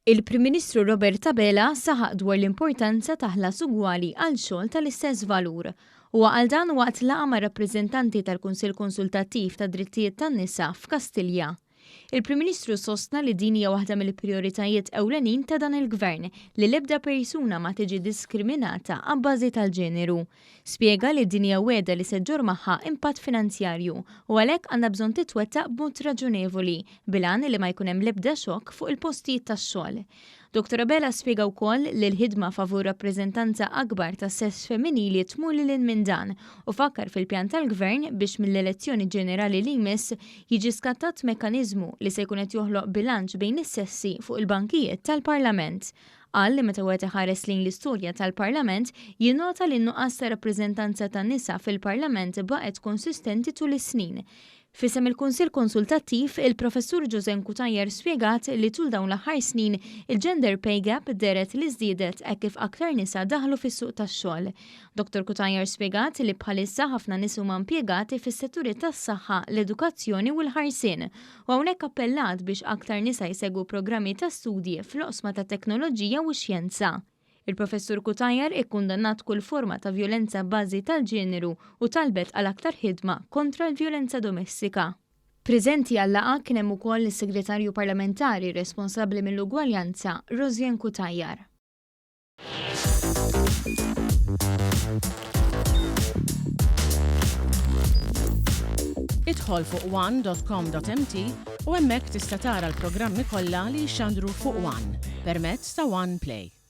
Il-Prim Ministru Robert Abela saħaq dwar l-importanza ta' ħlas ugwali għal xogħol tal-istess valur. Huwa qal dan waqt laqgħa mar-rappreżentanti tal-Kunsill Konsultattiv tad-Drittijiet tan-Nisa f'Kastilja. Il-Prim Ministru sostna li din hija waħda mill-prijoritajiet ewlenin ta' dan il-Gvern li l-ebda persuna ma tiġi diskriminata abbażi tal-ġeneru. Spjega li din hija wegħda li se ġġorr magħha impatt finanzjarju u għalhekk għandha bżonn titwettaq b'mod raġunevoli bil-għan li ma jkun hemm l-ebda xokk fuq il-postijiet tax-xogħol. Dottor Abela spjega wkoll li l-ħidma favur rappreżentanza akbar tas-sess femminili tmur lil hinn minn dan u fakkar fil-pjan tal-Gvern biex mill-elezzjoni ġenerali li jmiss jiġi skattat mekkaniżmu li se jkun qed joħloq bilanċ bejn is-sessi fuq il-bankijiet tal-Parlament. Qal li meta wieħed iħares lejn l-istorja tal-Parlament, jinnota li n-nuqqas ta' rappreżentanza tan-nisa fil-Parlament baqgħet konsistenti tul is-snin. F'isem il-Kunsill Konsultattiv, il-Professur Josène Cutajar spjegat li tul dawn l-aħħar snin, il-gender pay gap dehret li żdiedet hekk kif aktar nisa daħlu fis-suq tax-xogħol. Dottor Cutajar spjegat li bħalissa ħafna nies huma impjegati fis-setturi tas-saħħa, l-edukazzjoni u l-ħarsien u hawnhekk appellat biex aktar nisa jsegwu programmi ta' studji fl-oqsma tat-teknoloġija u x-xjenza. Il-Professur Cutajar ikkundannat kull forma ta' vjolenza b'bażi tal-ġeneru u talbet għal aktar ħidma kontra l-vjolenza domestika. Preżenti għal-laqgħa kien hemm ukoll is-Segretarju Parlamentari responsabbli mill-Ugwaljanza, Rosianne Cutajar. Idħol fuq one.com.mt u hemmhekk tista' tara l-programmi kollha li jixxandru fuq One permezz ta' One Play.